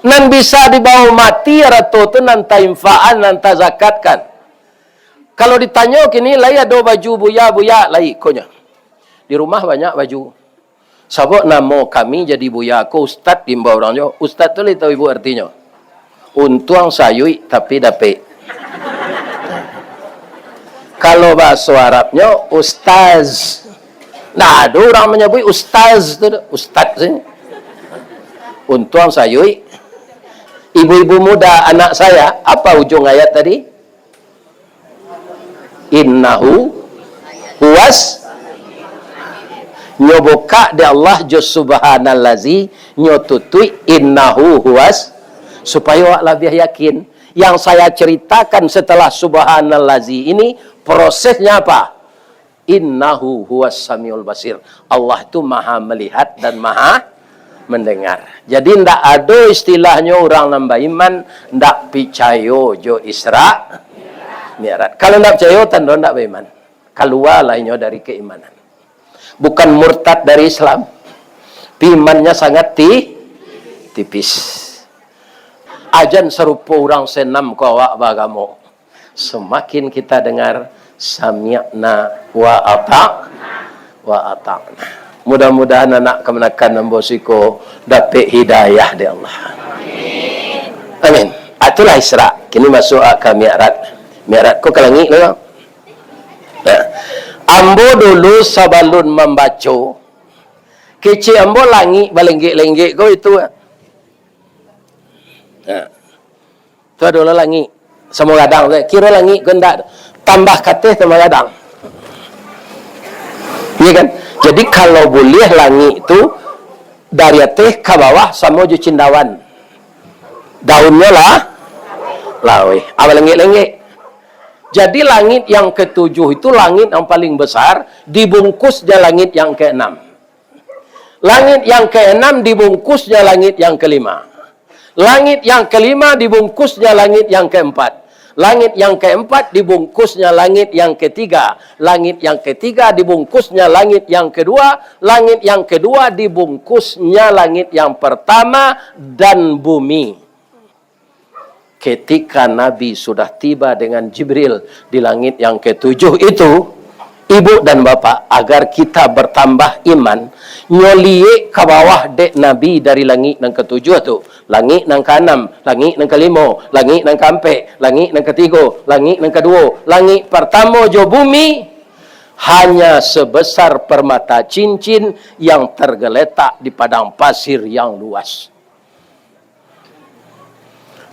Nan bisa dibawa mati arato tu nan tainfakan, nan tazakatkan. Kalau ditanyo kini, lai ado baju buya-buya lai, konyo. Di rumah banyak baju. Sabab namo kami jadi buya ko ustad, diimbau urang jo. Ustad tu lai tahu ibu artinyo? Untuang sayuik tapi dapek. Kalau bahaso Arabnyo, ustaz. Nah, ado urang manyabuik ustaz tu, ustad sajo. Untuang sayuik. Ibu-ibu muda, anak saya, apa ujung ayat tadi? Innahu huwas. Nyo bukak dek Allah jo subhanallazi, nyo tutuik innahu huwas, supayo awak labiah yakin. Yang saya ceritakan setelah subhanallazi ini, prosesnya apa? Innahu huwas samiul basir. Allah tu maha melihat dan maha mendengar. Jadi, ndak ado istilahnyo urang nan baiman ndak picayo jo Isra Mi'raj. Kalau ndak picayo, tando ndak baiman. Kalualah inyo dari keimanan. Bukan murtad dari Islam. Tapi imannya sangat ti-, tipis. Ajan sarupo urang senam ko awak baagamo. Semakin kita dengar, sami'na wa ata-, wa ata'na. Mudah-mudahan anak kamanakan ambo siko dapek hidayah dek Allah. Amin. Ah, itulah Isra. Kini masuk ka Mi'raj. Mi'raj ko ka langik tu. Nah, ambo dulu sabalun mambaco, kecek ambo langik balenggek-lenggek ko itu. Nah. Tu adolah langik. Samo gadang tu. Kiro langik ko ndak. Tambah kateh tambah gadang. Iya kan? Jadi, kalau buliah langik tu dari ateh ka bawah samo jo cindawan. Daunnyo lah laweh. Ah, balenggek-lenggek. Jadi, langit yang ketujuh itu langit yang paling besar, dibungkusnya langit yang keenam. Langit yang keenam dibungkusnya langit yang kelima. Langit yang kelima dibungkusnya langit yang keempat. Langit yang keempat dibungkusnya langit yang ketiga. Langit yang ketiga dibungkusnya langit yang kedua. Langit yang kedua dibungkusnya langit yang pertama dan bumi. Ketika Nabi sudah tiba dengan Jibril di langit yang ketujuh itu, ibu dan bapak, agar kita bertambah iman, nyo liek ka bawah dek Nabi dari langik nan ketujuh tu, langik nan keenam, langik nan kelimo, langik nan keampek, langik nan ketigo, langik nan keduo, langik pertamo jo bumi, hanya sebesar permata cincin yang tergeletak di padang pasir yang luas.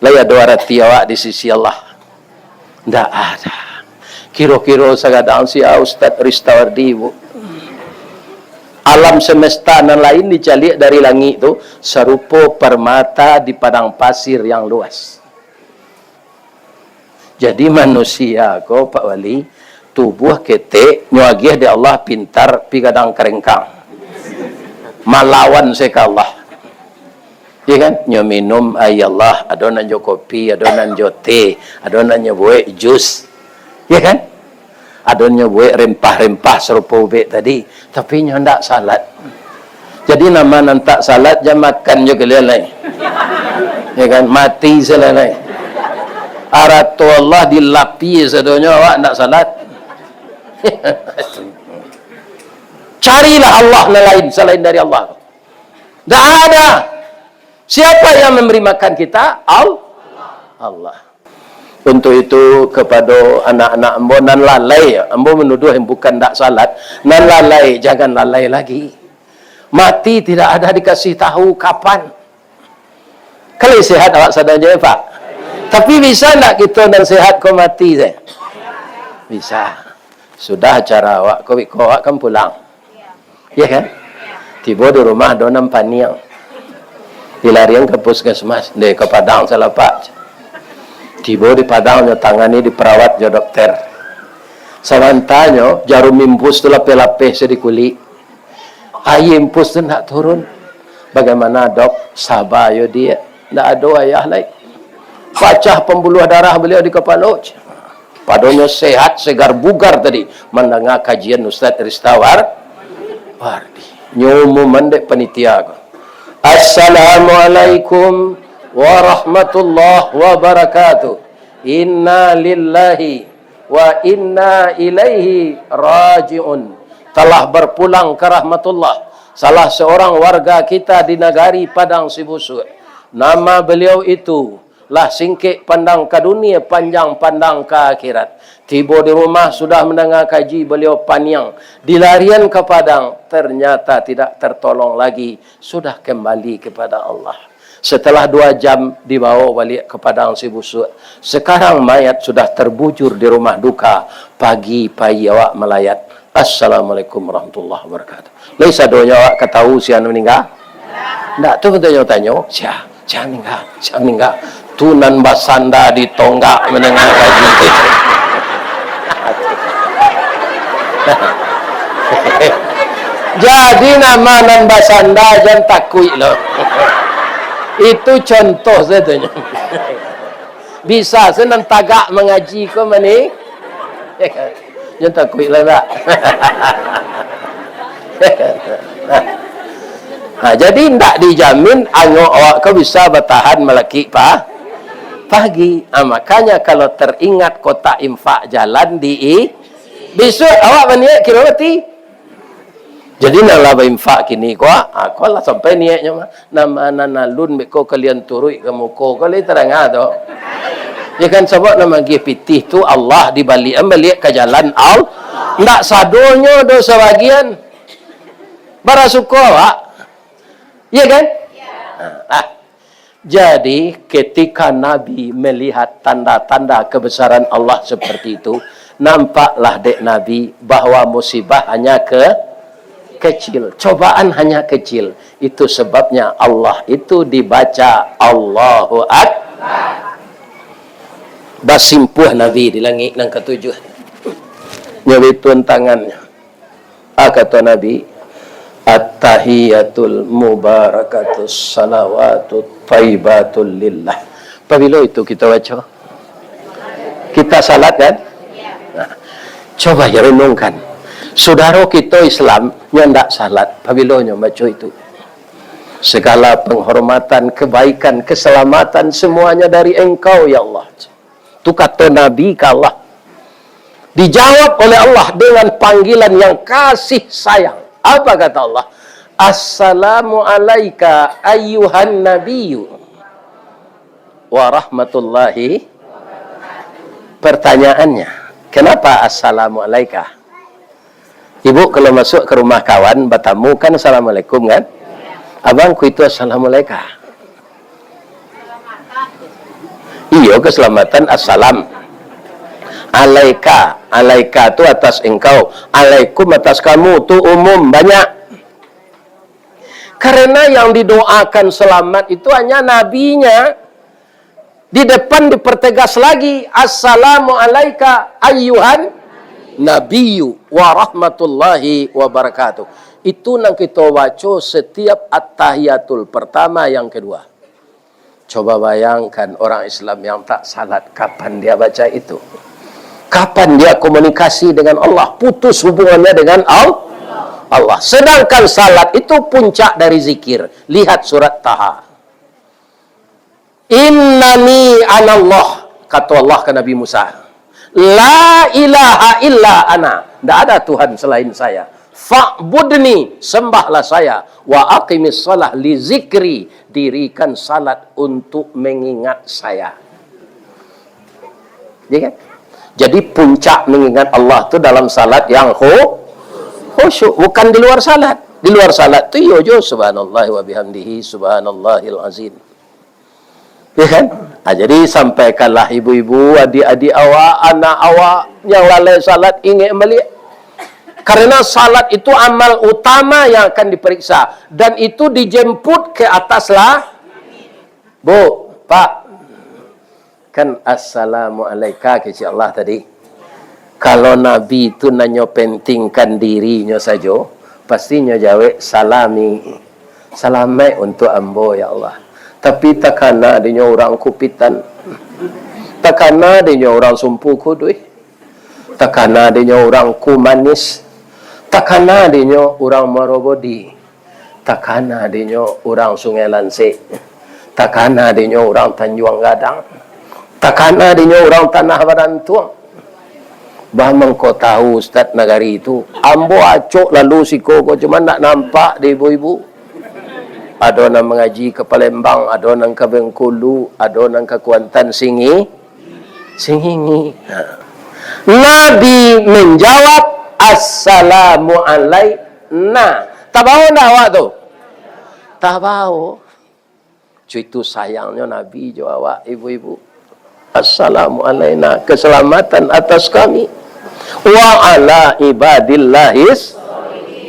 Lai ado arati awak di sisi Allah? Ndak ada. Kiro-kiro sagadang sia Ustaz Ristawardi, Bu. Alam semesta nan lain dicaliak dari langik tu sarupo permata di padang pasir yang luas. Jadi, manusia ko, Pak Wali, tubuah ketek, nyo agiah dek Allah pintar, pi gadang karengkang. Malawan se ka Allah. Iya kan? Nyo minum aia Allah, ado nan jo kopi, ado nan jo teh, ado nan nyo buek jus. Iya kan? Ado nyo buek rempah-rempah sarupo ubek tadi, tapi nyo ndak salat. Jadi, nama nan tak salat, jan makan jo kalian lai. Ya kan? Mati salah lai. Arato Allah dilapia sadonyo, awak ndak salat. Carilah Allah nan lain salain dari Allah. Ndak ada. Siapa yang memberi makan kita? Al-, Allah. Untuk itu, kepada anak-anak ambo nan lalai, ambo menuduh yang bukan ndak salat, nan lalai, jangan lalai lagi. Mati tidak ada dikasih tahu kapan. Kalau sehat awak sadonyo, Pak? Tapi bisa ndak kito nan sehat ko mati se? Bisa. Sudah acara awak ko, ko awak kan pulang. Ya kan? Tibo di rumah do nan paniang. Dilarian ka puskesmas, deh ka Padang Salapak. Tibo di Padang nyo tangani diperawat jo dokter. Samantanyo jarum infus tu lapeh-lapeh se di kulik. Aia infus tu ndak turun. Bagaimana, Dok? Saba yo, Diak. Ndak ado ayah lai. Pacah pambuluah darah baliau di kapalo. Padonyo sehat, segar bugar tadi. Mandanga kajian Ustaz Rista War-, Wardi. Nyo umuman dek panitia ko. Assalamualaikum warahmatullahi wabarakatuh. Inna lillahi wa inna ilaihi raji'un. Telah berpulang ke rahmatullah, salah seorang warga kita di nagari Padang Sibusuk. Nama beliau itu lah singkek pandang ka dunia, panjang pandang ka akhirat. Tibo di rumah sudah mandanga kaji, baliau paniang. Dilarian ka Padang, ternyata tidak tertolong lagi. Sudah kembali kepada Allah. Setelah dua jam, dibawa baliak ke Padang Sibusuk. Sekarang mayat sudah terbujur di rumah duka. Pagi pai awak malayat. Assalamualaikum warahmatullahi wabarakatuh. Lai sadonyo awak ka tahu sia nan maningga? Ndak tu tanyo-tanyo, sia, sia maningga, sia maningga. Tu nan basanda di tonggak mandanga kaji. Jadi nama nan basanda jan takuik lo. Itu contoh sajo nyo. Bisa se nan tagak mangaji ko mani. Jan takuik lah ndak. Ha, jadi ndak dijamin angok awak ko bisa batahan malakik pa-, pagi. Ha, makanya kalau teringat kotak infak jalan di i-, besok awak baniat kiro mati. Jadi, nan lah bainfak kini ko, ah, ko lah sampai niaiknyo mah. Nama nan alun beko kalian turuik ka muko ko lai tadanga tu. Ya kan, sabab nan magiah pitih tu Allah, dibaliak-an baliak ka jalan Al-, ndak sadonyo doh sabagian. Barasuko, Pak. Ya kan? Ah, ah. Jadi, ketika Nabi melihat tanda-tanda kebesaran Allah seperti itu, nampaklah dek Nabi bahwa musibah hanya ke-, kecil, cobaan hanya kecil. Itu sebabnya Allah itu dibaca Allahu Akbar. Basimpuah Nabi di langik nan katujuh. Nyo bituan tangannyo. Ah, kato Nabi, "At-tahiyatul mubarakatus salawatut thayyibatul lillah." Pabilo itu kito baco? Kita salat, kan? Nah, coba ja renungkan. Sudaro kito Islam, nyo ndak salat, pabilo nyo baco itu? Segala penghormatan, kebaikan, keselamatan, semuanya dari Engkau, ya Allah. Tu kato Nabi ka Allah. Dijawab oleh Allah dengan panggilan yang kasih sayang. Apa kata Allah? "Assalamu alaika ayyuhan nabiyyu wa rahmatullahi." Pertanyaannya, kenapa assalamu alaika? Ibu kalau masuk ke rumah kawan, batamu kan assalamualaikum kan? Abang ku itu assalamualaikum. Iyo, keselamatan assalam. Alaika, alaika tu atas engkau, alaikum atas kamu, tu umum, banyak. Karena yang didoakan selamat itu hanya nabinya. Di depan dipertegas lagi, "Assalamu alaika ayyuhan nabiyyu wa rahmatullahi wa barakatuh." Itu nan kito baco setiap at-tahiyatul pertama, yang kedua. Coba bayangkan orang Islam yang tak salat, kapan dia baca itu? Kapan dia komunikasi dengan Allah? Putus hubungannya dengan Al-, Allah. Sedangkan salat itu puncak dari zikir. Lihat surat Taha. "Innani anallah," kato Allah ka Nabi Musa. "La ilaha illa ana," ndak ada Tuhan selain saya. "Fa'budni," sembahlah saya. "Wa aqimis shalah li zikri," dirikan salat untuk mengingat saya. Ya kan? Jadi puncak mengingat Allah tu dalam salat yang khu-, khusyuk, bukan di luar salat. Di luar salat tu iyo jo subhanallah wa bihamdihi, subhanallahil azim. Ya kan? Ah, jadi sampaikanlah ibu-ibu, adik-adik awak, anak awak yang lalai salat, ingek baliak. Karena salat itu amal utama yang akan diperiksa. Dan itu dijemput ke atas lah. Bu, Pak, kan assalamu alaika kecek Allah tadi. Kalau Nabi tu nanyo pentingkan dirinyo sajo, pasti nyo jawek, "Salami, salamaik untuak ambo, ya Allah." Tapi takana dinyo urang Kupitan, takana dinyo urang Sumpu Kuduih, takana dinyo urang Kumanis, takana dinyo urang Muaro Bodi, takana dinyo urang Sungai Lansik, takana dinyo urang Tanjuang Gadang, takana dinyo urang Tanah Barantuang. Bah mangko tahu, Ustaz Nagari tu, ambo acok lalu siko ko, cuma ndak nampak di ibu-ibu. Ado nan mangaji ka Palembang, ado nan ka Bengkulu, ado nan ka Kuantan, Singi-, Singingi. Ha. Nabi menjawab, "Assalamu alaina." Tabawo ndak awak tu? Tabawo. Cuitu sayangnyo Nabi jo awak, ibu-ibu. "Assalamu alaina, keselamatan atas kami. Wa ala ibadillahis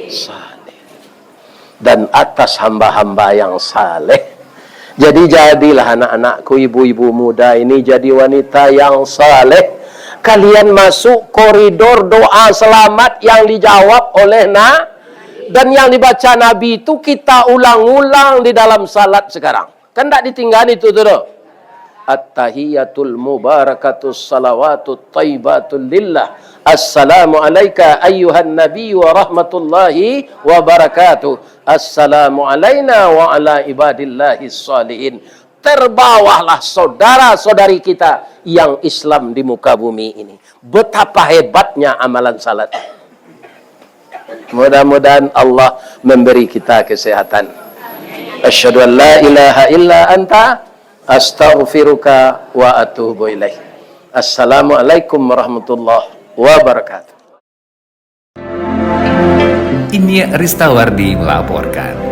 salih. Dan atas hamba-hamba yang saleh." Jadi, jadilah anak-anakku, ibu-ibu muda ini jadi wanita yang saleh. Kalian masuk koridor doa selamat yang dijawab oleh Na-, dan yang dibaca Nabi itu kita ulang-ulang di dalam salat sekarang. Kan ndak ditinggaan itu tu doh. At-tahiyatul mubarakatus salawatut thayyibatul lillah. Assalamu alaika ayyuhan nabi wa rahmatullahi wa barakatuh. Assalamu alaina wa ala ibadillahis salihin. Terbawahlah saudara-saudari kita yang Islam di muka bumi ini. Betapa hebatnya amalan salat. Mudah-mudahan Allah memberi kita kesehatan. Asyhadu an la ilaha illa anta, astaghfiruka wa atubu ilaik. Assalamualaikum warahmatullahi wabarakatuh. Inyiak Ristawardi melaporkan.